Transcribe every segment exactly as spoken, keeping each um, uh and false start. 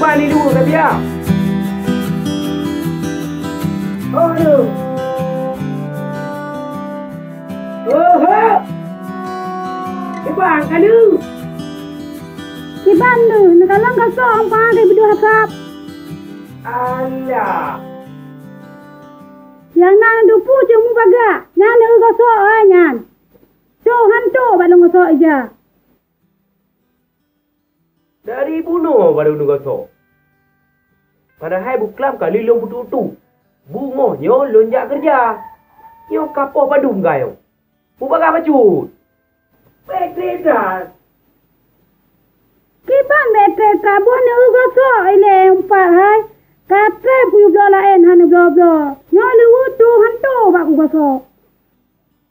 Ani dua ka biar. Oh, aduh. Oh, ho. Ibang kalu. Kiban deuh, neukalon gosok, umpang lagèe beudôh asab. Alah. Nyang na dupu cit mubagak, nyan eu gosok, eh, nyan. Cok hanto bak lôn gosok ija. Dari bunoe baru neugosok. Padahai buklam ka lheueh lôn peututoe. Bungoh nyoe lôn jak keureuja. Nyoe ka poh padum ka nyoe. Bubagah bacut. Bèk trép that. Kiban bèk trép that, boh neugosok ilèe umpat hai. Ka trép kuyue bloe laén hana bloe-bloe. Nyoe leuweue tuh hanto bak kugosok.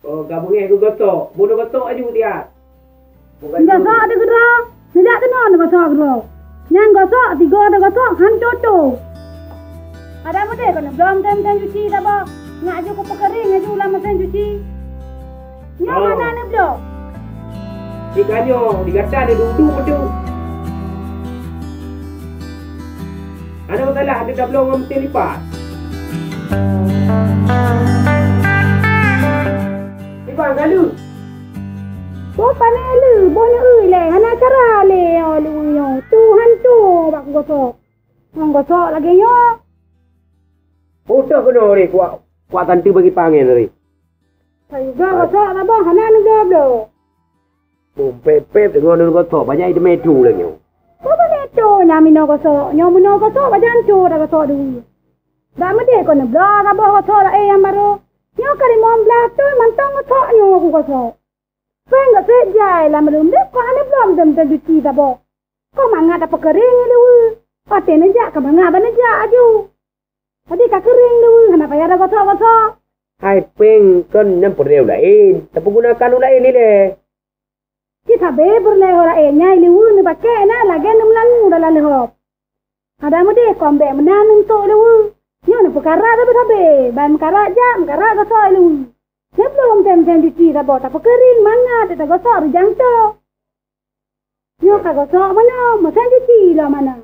Oh, ka beungèh kugosok. Boh neugosok aju tiat. Neugosok di keudroe, neujak keunoe neugosok keudroe. Nyan gosok, tigo tagosok, han toto. Adak meudeh kon neubloe meusén-meusén cuci saboh. Nyak aju kupeukeuring aju lam meusén cuci. Nyoe hana neubloe. Di tanyoe, di gata neuduek-duek beutôi. Hana masalah, ata tabloe ngon meusén lipat. Lipat ka lheueh. Boh pané lé, boh neueu lé, hana cara lé, oh, lé nyoe. Tuhan tu bak gosok. Ngon gosok lagèe nyoe. Putôh keunoe rih kuak, kuak tante bagi pangen rih. Sayuga gosok saboh hana neubloe-bloe. Bum pép-pép deungon neugosok, banyak iteumé tu lé nyoe. Peue banyak tu nyang minoe gosok, nyoe minoe gosok, pajan tu dah gosok dulu. Dak meudeh kon neubloe saboh gosok laén nyang barô. Nyoe ka limong blaih thon mantong gosok nyoe kugosok. Péng gosok jai lam rumoh, kok hana bloe meuteumé cuci saboh. Kok mangat tapeukeuring leuweue. Watèe neujak ka mangat ban neujak aju. Jadi ka keuring leuweue, hana payah dah gosok-gosok. Hai péng kon nyang peureulèe laén, tapeugunakan u laén ilèe. Cit sabe peureulèe ho laén nyang leuweue neupakè na lagèe neumeulangue dalam leuhop. Adak meudeh kon bèk meunan neuntok leuweue. Nyoe neupeukara sabe-sabe, ban meukarat jak, meukarat gosok leuweue. Neublom tem-tem cuci saboh tapeukeuring mangat tagosok reujang toh. Nyoe ka gosok meunoe, meusén cuci lom hana.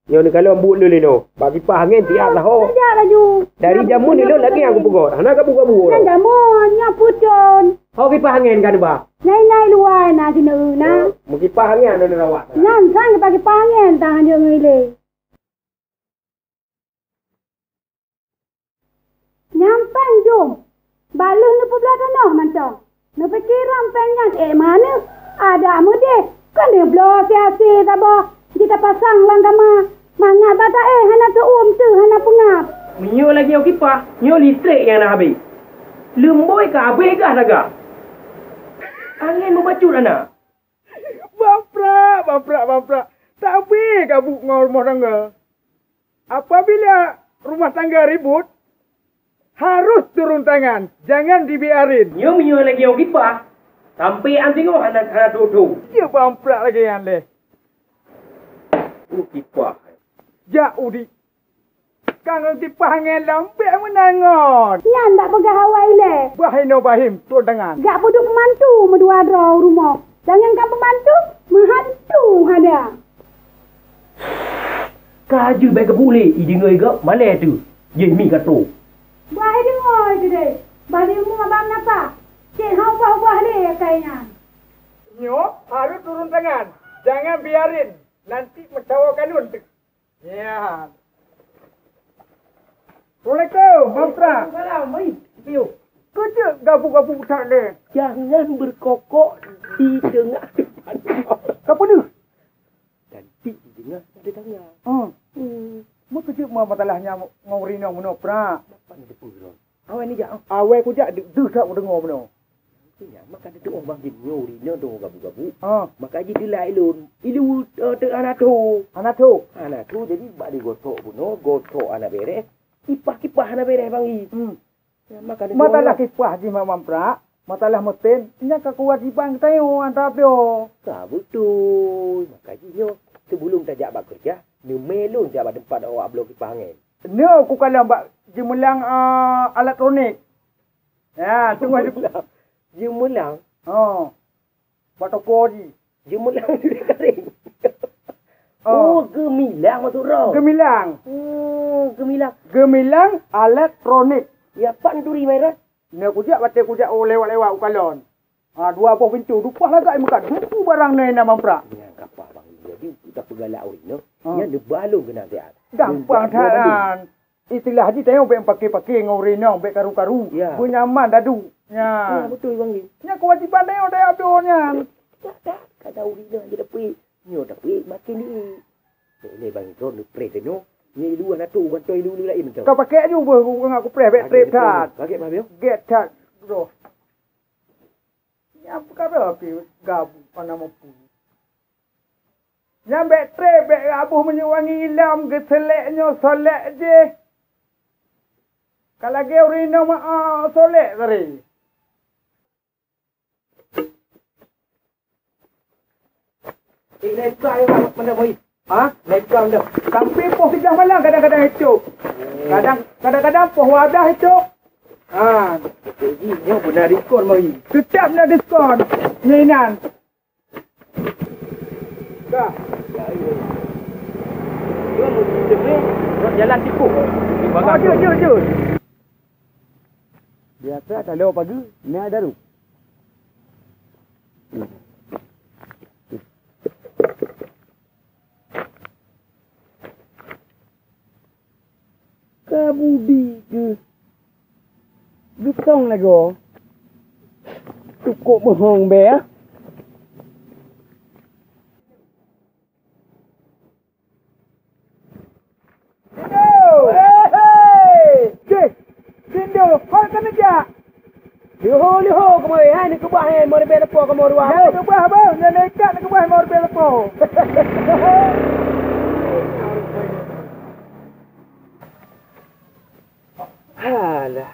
Nyoe neukalon buet lôn linoe, bak kipah angén tiap laho. Tajak laju. Dari jameun ilôn lagèe nyang kupeugot, hana gabu-gabu. Nyan jameun, nyoe peucon. Ho kipah angén ka neuba? Nyan, nyan luwai na sineuk na. Oh, meukipah angén hana neurawat. Nyan sang kipah-kipah angén tang hanjeuet ngon ilèe. Nyan péng jom, bak lheueh neupeubloe tanoh mantong. Neupike lam péng nyan ék maneuh, adak meudeh, kon neubloe si-asi saboh jitapasang lam kama, mangat bak taéh hana teuuem teuh hana peungab. Meunyoe lagèe nyoe kipah, nyoe listrik nyang na habéh. Leumbôi ka habéh gah daga. Angén meubacut hana. Baprak, baprak, baprak. Tapi gabuk ngon rumoh tangga. Apabila rumah tangga ribut, harus turun tangan. Jangan dibiarin. Nyoe meunyoe lagèe nyoe kipah, sampoe an singoh hana, hana tho-tho. Dia baprak lagèe nyan leh. Uh, kipah. Jak udik. Kang kipah angén lom, bèk meunan ngon. Nyan dak peugah awai lé. Bah inoe Bahim, turun tangan. Jak peuduek peumantu meudua droe u rumoh. Jangankan peumantu, meuhantu hana. Ka jeuet bèk geupulé, i deungoe gop malèe teuh. Jéh mi ka trok. Bah i deungoe keudéh. Bah di rumoh abang napa? Cit hana ubah-ubah lé akai nyan. Nyoe harus turun tangan. Jangan biarin. Nanti meucawa kanun teuh. Ya. Assalamualaikum, Bang Pra. Waalaikumsalam, mari. Piu. Keucek gabu-gabu that lé. Jangan berkokok di tengah depan. Apa ni? Nanti di tengah ada tangga. Hmm. Hmm. Meukeujeuet ma masalahnya ngon rinong meunoe, Pra. Apa ni depan? Awai nijak, ah. Awai kujak, deuh, deuh that kudeungoe meunoe. Nyan maka teutuoh bang jih nyoe ri nyoe dong gabu-gabu. Ah. Maka jih dilai lôn. Ilu, eh, teu hana tho. Hana tho? Hana tho, jadi bak digosok bunoe, gosok hana bereh, kipah-kipah hana bereh bang jih. Hmm. Nyan maka teutuoh. Masalah kipah jih Mak Mamprak, masalah meusén, nyan ka keuwajiban geutanyoe antara ploh. Ka beutôi. Maka jih nyoe, sebelum tajak bak keureuja, neumè lôn jak bak teumpat awak bloe kipah angén. Nyoe kukalon bak jeumeulang, ah, elektronik. Ya, teungoh di- Jeumeulang? Oh. Bak toko jih. Jeumeulang di kareng. Oh, geumilang maksud droe. Geumilang. Oh, geumilang. Geumilang elektronik. Ya, pat neuturi, Mai Ron? Nyoe kujak, watèe kujak, oh, lewat-lewat u kalon. Ha, dua boh pintoe, dua boh lagak meukat, duku barang nyan na Bang Prak. Nyan kapah Bang, jadi untuk tapeugalak ureueng nyoe, ha, nyan neuba lôn keunan siat. Gampang that nyan. Istilah jih tanyoe bèk paké-paké ngon ureueng inong, bèk karu-karu. Ya. Beunyaman daduek. Ya. Ya, beutôi, Bang. Nyan keuwajéban tanyoe, tanyoe abdôh nyan. Dak, dak, kada ureueng inong jeuet dapeuet. Nyoe dapeuet makin diék. Bèk lé Bang Indro neupreh tanyoe. Nyoe i luwa na tu, gantoe i luwa laén mantong. Ka pakék aju beuh, ku ngat kupreh bèk trép that. Pakék, Bang, yo. Gèt that. Dudoe. Nyan peukara pih gabu hana mampu. Nyan bèk trép, bèk gaboh minyeuk wangi ilom, geuseulek nyoe solek jih. Ka lagèe ureueng inong meu'ah solek tadi. Eh, naik tukang, eh, Bang, mana, Bang? Ha? Naik tukang dah. Sampai poh tiga malam kadang-kadang itu. Kadang, kadang-kadang poh wadah itu. Ha. Jadi, nyoe beuna diskon, Bang. Tetap na diskon. Nyoe inan. Dah. Dia mesti demi rot jalan tikus. Oh, jeuet, jeuet, jeuet. Biasa kalau pagi, na daru. Ka budi keuh. Geutong lagoe. Cukôp bohong bèe, ah. Tindo! Hei, hei! Deh, Tindo, hôi keuneuk jak! Leuho-leuho kamoe, hai neukeubah hai, mau ribèe leupô kamoe ruah. Nyan neukeubah, Bang, nyan ikat neukeubah mau ribèe leupô. Halah.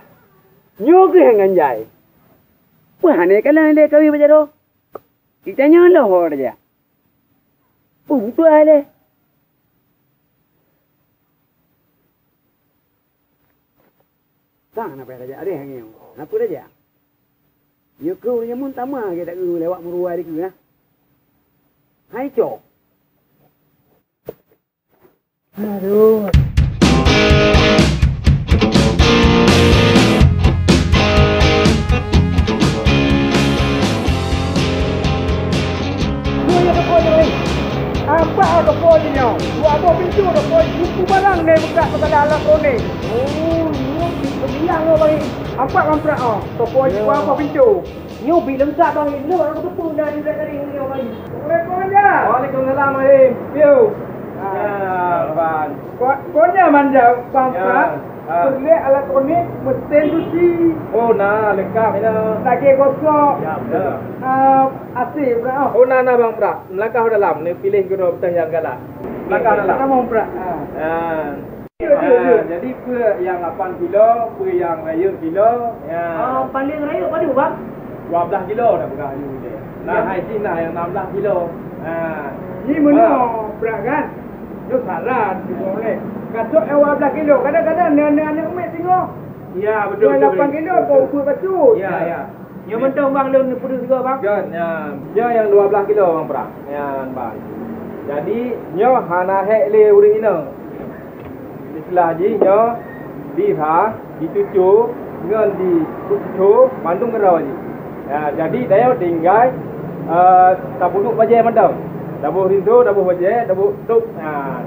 Nyoe geuh ngon jai. Peue hana kalon lé kawé bak jaroe? Geutanyoe lôn ho raja. Peue butuh lé? Sang na pai raja adeh ngieng. Na peue raja? Nyoe keuh ureueng jameun tamah lagèe tak lewat meuruai dikeue, nah. Hai cok. Aduh. Apa ada kau ni nyoe? Dua boh pintu ada kau, buku barang ni buka masalah elektronik. Oh, ini bilang lo bang. Apa kontrak oh? Toko dua boh pintu. Nyoe bit leungkap, Bang. Nyoe ureueng teupeue na di Black Kering nyoe, Bang. Assalamualaikum, Bang. Waalaikumsalam, Bang. Piu. Ah. Ya, Bang. Ko-, konya manja, Bang, ya. Prak. Ah. Peureulèe alat konek, mesin cuci. Oh, na, leungkap ina. Lagèe gosok. Ya, betul. Ah, A C, Prak. Oh, na, na, Bang, Prak. Meulangkah u dalam, neupiléh keudroe beutah nyang galak. Meulangkah u dalam. Sama, Prak. Ah. Ya. Ya, ya, ya. Ah, jadi peue nyang lapan kilo, peue nyang rayeuk kilo. Ya. Ah, paléng rayeuk padum, Bang? Dua blah kilo dah peugah aju dia. Nah, ya. Hai sih nah nyang enam blah kilo. Ha. Ni meunoe brat kan? Nyoe saran, cuma oleh. Kasok nyang dua blah kilo, kadang-kadang na, na aneuk miet singoh. Ya, betul, betul, betul. Nyang lapan kilo, betul, betul. Peuet bacut. Ya, ya. Nyoe mantong, Bang, lôn peudeuh sigoe, Bang. Kan, ya. Nyoe nyang dua blah kilo, Bang Prak. Nyan, Bang. Jadi, nyoe hana hék lé ureueng inong. Istilah jih nyoe, di ha, di cucu, ngon di cucu, mandum keudroe jih. Ya, jadi, tanyoe tinggai, eh, tapeuduek bajèe mantong. Taboh rinso, taboh bajèe, taboh tup. Ha.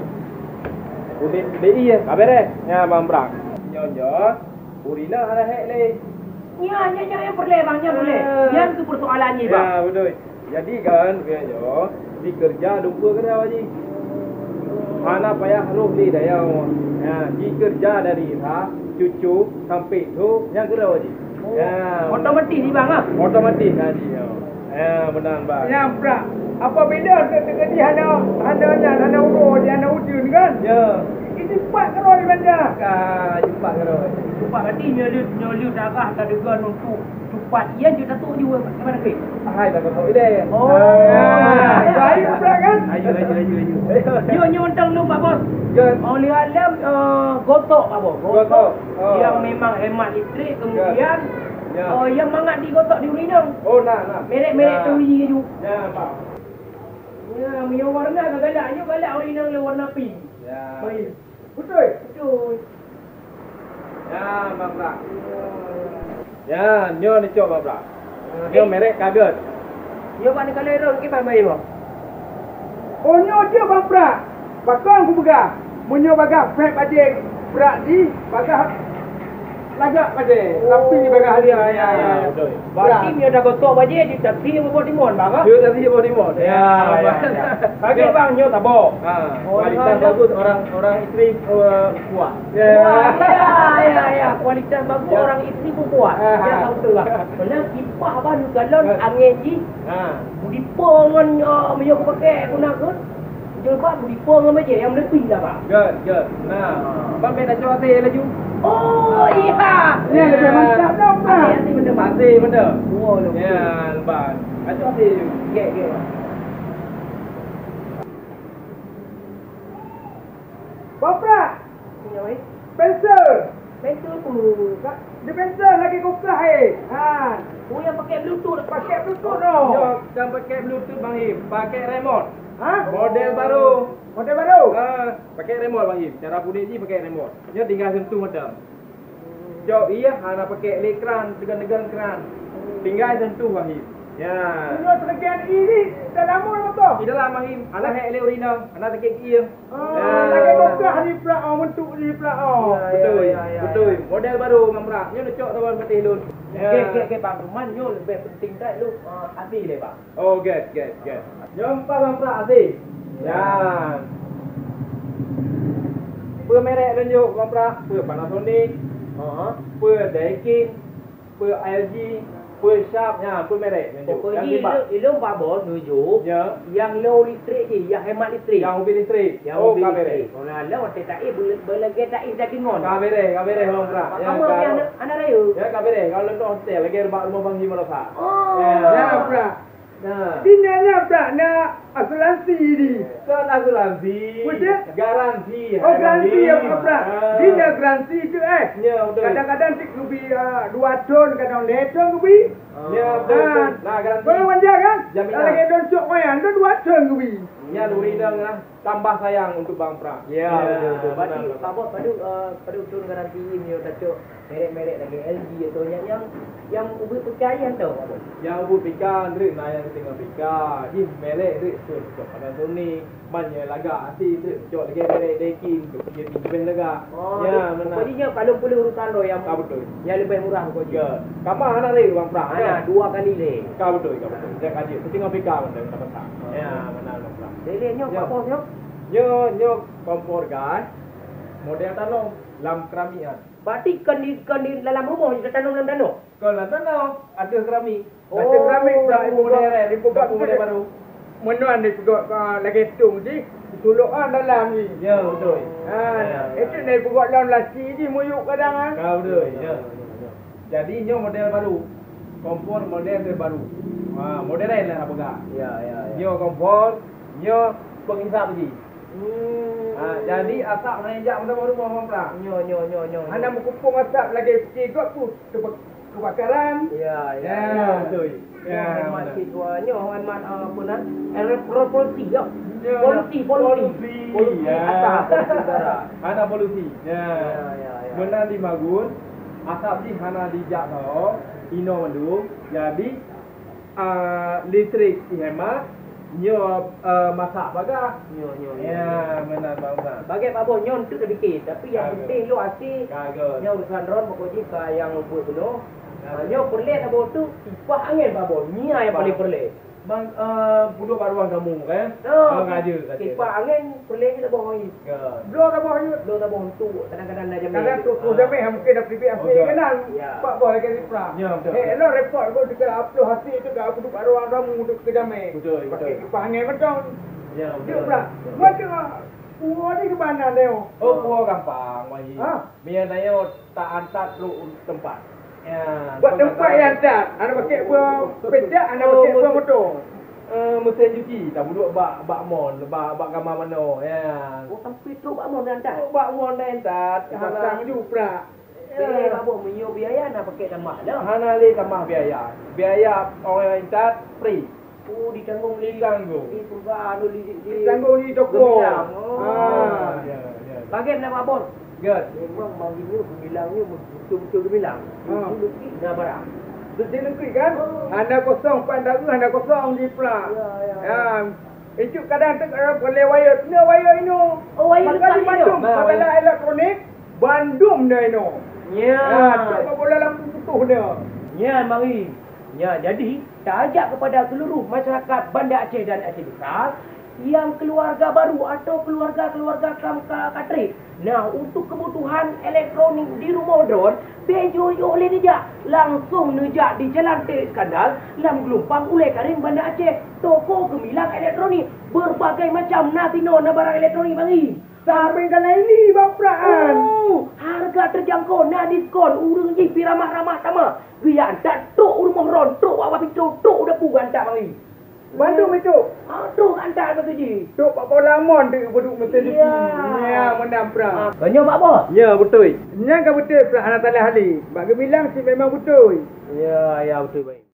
Udép, udép iya, ka bèrèh. Nyan, Bang Prak. Nyoe, nyoe. Ureueng inong hana hék lé. Nyan, nyan, nyan, nyan peureulèe, Bang, nyan peureulèe. Ah. Nyan tu persoalan nyan, Bang. Ya, beutôi. Jadi kan, keu nyoe, dikeureuja dumpeue keudroe jih. Hana payah roh lé dayah. Ya, dikeureuja dari ha, cucu, sampai tho, nyan keudroe jih. Oh. Ya. Otomatis jih, Bang, ah? Otomatis jih, ya. Ya, meunan, Bang. Nyan, Prak. Apabila teukeudi hana, hana nyan, hana uroe, hana ujeuen kan? Ya. Itu pat keudroe di banda. Ka, itu pat keudroe. Itu pat berarti nyoe lheueh, nyoe lheueh darah ka deungon untuk tupat. Iya, jeuet tatuek ju, bagaimana, Pik? Hai, tak tahu deh. Oh. Ah. Baik, Prak, kan? Ayo, ayo, ayo, ayo. Nyoe, nyoe tang lôn, Pak Bos. Ya. Oleh alam, eh, gosok, Pak Bos. Gosok. Gosok. Oh. Yang memang hemat listrik, ya, kemudian, ya, oh, yang mangat digosok di ureueng inong. Oh, nah, nah. Merek-merek, nah, tu, iya, ju. Ya, Pak. Ya, meunyoe warna ka galak, nyoe galak ureueng inong lé warna pink. Ya. Baik. Beutôi? Beutôi. Ya, Bang Prak. Ya, nyoe neucok Bang Prak. Nyoe merek Kaget. Nyoe bak neukalon droe kiban bayi, Bang? Oh, nyoe jeuet Bang Prak. Pakon kupeugah, meunyoe bagaih pèt bajèe Prak jih, bagaih lagak bajèe, tapi bagaih hari. Ya, ya, ya, ya, beutôi. Berarti nyoe dah gosok bajèe, jeuet tasie bak Bos Timon, Bang, ah? Jeuet tasie bak Bos Timon. Ya, ya, ya. Kaget, Bang, nyoe saboh. Ha, kualitas bagus, orang, orang isteri, eh, puas. Ya. Wah, ya, ya, ya. Kualitas bagus, orang isteri pun puas. Ya, tak beutôi lah. Padahal kipah, Bang, neukalon angén jih. Ha. Beudipo ngon, eh, meunyoe kupakai guna keuh. Jilbab beudipo ngon bajèe nyang meuleubèh lah, Bang. Good, good. Nah, Bang, bèk tacok até laju. Oh, iya. Nyan leubèh mantap dah, Bang. Até, até benda, Bang. Até benda. Wow, lôn. Ya, Bang. Tacok até laju. Gèt, gèt, Bang. Bang Prak. Iya, weh. Pensel. Pensel tu. Ka-, di pensel lagèe kukah, eh. Ha. Oh, nyang pakai Bluetooth. Pakai Bluetooth, no. Yo, bukan pakai Bluetooth, Bang Im. Pakai remote. Ha? Model baru. Model baru? Ha, pakai remote, Bang Im. Cara bunyi jih pakai remote. Nyoe tinggai sentuh mantong. Cok, iya, hana pakai lé kran, tegan-tegan kran. Tinggai sentuh, Bang Im. Ya. Nyoe teuleugan i jih, dah lama dah meukoh. Ih, dah lama, Bang Im. Hana hek lé ureueng inong, hana sakét keuieng. Ah, lagèe bokah ni pula, oh, bentuk ni pula, oh. Ya, ya, betul, ya, ya, betul. Ya. Model baru, Bang Prak. Nyoe neucok saban patéh lôn. Ya. Oke, oke, oke, Bang. Cuman nyoe leubeh penting that lôn, ah, asli lé, Bang. Oh, good, good, good. Nyoe empat Bang Prak asli. Ya. Peue merek lôn jok Bang Prak? Peue Panasonic? Ha. Peue Daikin? Peue L G, peue Sharp, nyan, peue merek nyan jok. Pokoknya ilôn, ilôn bak Bos nuju, ya, nyang low listrik jih, nyang hemat listrik. Nyang ubit listrik. Nyang ubit listrik. Oh, ka bereh. Nah, lôn watèe taéh, beu-, beulagèe taéh daging ngon. Ka bereh, ka bereh, Bang Prak. Ya, ka bereh. Kalau lôn hotel, lagèe bak rumoh Bang Ji Marosa. Oh. Ya, Prak. Nah. Di nyan nyan, Prak, na asuransi di. Kon asuransi. Betul? Garansi. Oh, garansi, ya, Prak. Ah. Di nyan garansi tu, eh. Ya, betul. Kadang-kadang cit geubi, ah, dua thon, kadang lhèe thon geubi. Ya, betul, betul. Nah, garansi. Boleh manja, kan? Jaminan. Kalau lagèe don cok wayang, don dua thon geubi. Nyan ureueng inong lah. Tambah sayang untuk Bang Prak. Ya, betul, betul. Berarti, Pak Bos, padum, eh, padum thon garansi nyoe tacok merek-merek lagèe L G atau nyang, nyang, nyang ubit pika nyan tau, Pak Bos? Nyang ubit pika, ndreuk na nyang teungoh pika. Jih merek ndreuk, cok, cok Panasonic. Man nyang lagak até, ndreuk cok lagèe merek Daikin, cok jih leubeh lagak. Oh, ya, betul. Pokoknya nyoe kalon peue urusan droe nyang, ah, betul, nyang leubeh murah pokoknya. Ya. Kama hana lé, Bang Prak. Hana, dua kali lé. Ka betul, ka betul. Jangan kaji. Teungoh pika, betul, ka betul. Ya, benar, Bang Prak. Lé, lé, nyoe, ya, Pak Bos, nyoe? Nyoe, nyoe kompor gas, model tanoh lam keramik nyan. Berarti kon di, kon di dalam rumoh, di tanoh lam tanoh? Kon lam tanoh, ateueh keramik. Oh. Ateueh keramik, dah, ibu model, ibu model baru. Meunan di peugot, ah, lagèe tong jih, disulok, ah, dalam jih. Ya, betul. Ah, ya, ya, itu na ibu peugot lam lasi jih, muyuek kadang, ah. Ka betul, ya. Jadi, nyoe model baru. Kompor model terbaru. Ha, modern lah peugah. Ya, ya, ya. Nyoe kompor, nyoe penghisap jih. Hmm. Ha, jadi asap hana jak meunan rumoh, Bang Prak. Nyoe, nyoe, nyoe, nyoe. Hana meukupông asap lagèe sikok pun teupe-, kebakaran. Ya, ya, ya, betul. Ya, hemat siswa nyoe, hemat, ah, apa nan? Polusi, ya. Ya, polusi, polusi. Polusi, polusi, ya. Asap, polusi udara. Hana polusi. Ya. Ya, ya, ya. Meunan di Magun, asap jih hana dijak saho, inoe mandum. Jadi, ah, listrik dihemat, nyoe, eh, masak bagah. Nyoe, nyoe, nyoe. Ya, meunan, Bang, meunan. Bagèe Pak Bos nyoe untuk dipikir, tapi nyang penting lôn até. Nyoe urusan droen, pokok jih ka nyang buet bunoe. Ah, nyoe peureulèe saboh tu, kipah angén, Pak Bos. Nyan nyang paleng peureulèe. Bang, eh, peuduek bak ruang tamu, kan? Oh, ah, raja, raja. Kipah angén peureulèe jih saboh. Ya. Bloe saboh jeuet. Bloe saboh untuk kadang-kadang na jamé. Kadang tu, tu jamé, mungkin dah pribadi asli kenal. Ya. Pak Bos lagi di Pra. Ya, betul. Eh, lo repot, lo juga upload hasil tu dah peuduek bak ruang tamu untuk ke jamé. Betul, betul. Pakai kipah angén betul. Ya, betul. Dia Pra. Betul. Buat tu, ah, puo ni ke mana dia? Oh, puo gampang, Wahid. Ha? Mia nyoe ta antat trok u teumpat. Ya, buat teumpat nyang antat. Ada pakai buah pedak, ada pakai buah motor. Eh, mesin cuci, ta peuduek bak, bak mon, bak, bak kama manoe, ya. Oh, sampai trok bak mon antat? Trok bak mon antat. Pasang ju prak. Jadi, Pak Bos, meunyoe biaya na pakai tamah dah? Hana lé tamah biaya. Biaya orang antat free. Oh, ditanggung lé, ditanggung. Di perusahaan, oh, di, di, ditanggung di toko. Gemilang. Oh. Ah, ya, ya. Bagian nama, Bos? Gas. Memang Mang Ginyo gemilang nyoe beutôi-beutôi gemilang. Ha. Di leukik na barang. Di leukik kan? Oh. Hana kosong, pan dagu hana kosong di pra. Ya, ya. Ya. Itu kadang tu kalau boleh wayar, kena wayar ino. Oh, wayar. Maka lepas di bandum, ino. Masalah elektronik, bandum dah ino. Ya. Ha, tak bola lampu putus dah. Ya, mari. Ya, jadi, taajak kepada seluruh masyarakat Banda Aceh dan Aceh Besar, nyang keuluwarga baru atawa keuluwarga-keuluwarga kam ka, ka trép. Nah, untuk kebutuhan elektronik di rumoh droen, bèk jiôh-jiôh lé neujak. Langsong neujak di Jalan T Iskandar, lam Geulumpang Ulèe Karéng Banda Aceh. Toko geumilang elektronik, berbagai macam na sinoe na barang elektronik, mari. Sampai ka laén li bak peraan. Oh, harga terjangkau, na diskon, ureueng jih pih ramah-ramah tamah. Geujak antat trok u rumoh droen, trok bak pintoe, trok u dapu geuantat, mari. Bandum itu. Ah, trok antat bak tu jih. Trok bak Bolamon tu, beuduk mesin. Ya. Ya, meunan pra. Ah, nyoe bak boh? Ya, beutôi. Nyan ka beutôi pra, hana salah lé. Bak geumilang cit memang beutôi. Ya, ya, beutôi baik.